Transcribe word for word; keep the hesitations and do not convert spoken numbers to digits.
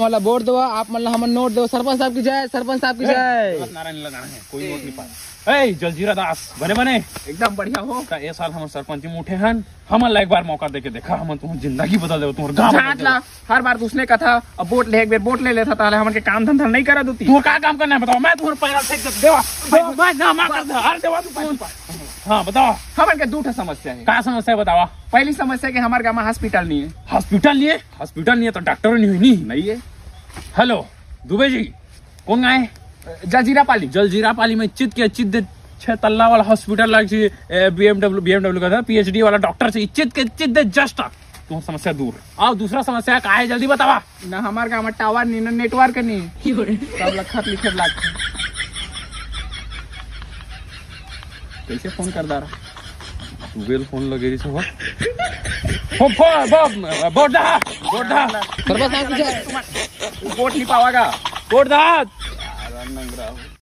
वाला वोट देवा, आप मन ला हमन नोट देवा। सरपंच साहब की जय, सरपंच साहब की जय। गलत नारा नहीं लगाना है, कोई नोट नहीं पाए। ए, जलजीरा दास, बने बने? एकदम बढ़िया हो। त ए साल हमन सरपंची में उठे हन, हमन ला एक बार मौका देके देखा, हमन तुहर जिंदगी बदल देबो, तुहर गांव बदल झांट ला, देबो। हर बार उसने कथा, अब वोट ले, एक बेर वोट ले लेता, ताहले हमन के काम धंधा नहीं करा देती। तुहर का काम करना है बताओ, मैं तुहर पैसा फेंक देबो, देवा, मैं, मैं ना, मैं कर दे, अरे देवा तू पैसा। हाँ, बताओ। हमन के दू ठो समस्या है। का समस्या है बतावा? पहली समस्या कि हमार गांव में हॉस्पिटल नहीं है। हॉस्पिटल नहीं है? हॉस्पिटल नहीं है तो डॉक्टर नहीं हुई, नहीं? नहीं है। हेलो, दुबे जी, कौन गाय? जलजीरा पाली। जलजीरा पाली में चित के चित दे छह तल्ला वाला हॉस्पिटल लाग चाहिए, ए, B M W, B M W का था, P H D वाला डॉक्टर से चित के चित दे जस्ट। तुम समस्या दूर। आओ, दूसरा समस्या का है, जल्दी बतावा। ना हमार गांव में टावर नहीं, ना नेटवर्क नहीं। सब लखत लिखे लागथे। कैसे फोन कर दारा? तू बेल फोन लगे रही हो। फो-, फो-, बो-, बोर्डा, बोर्डा। सरपंच साहब कुछ वोट नहीं पावागा। बोर्डा।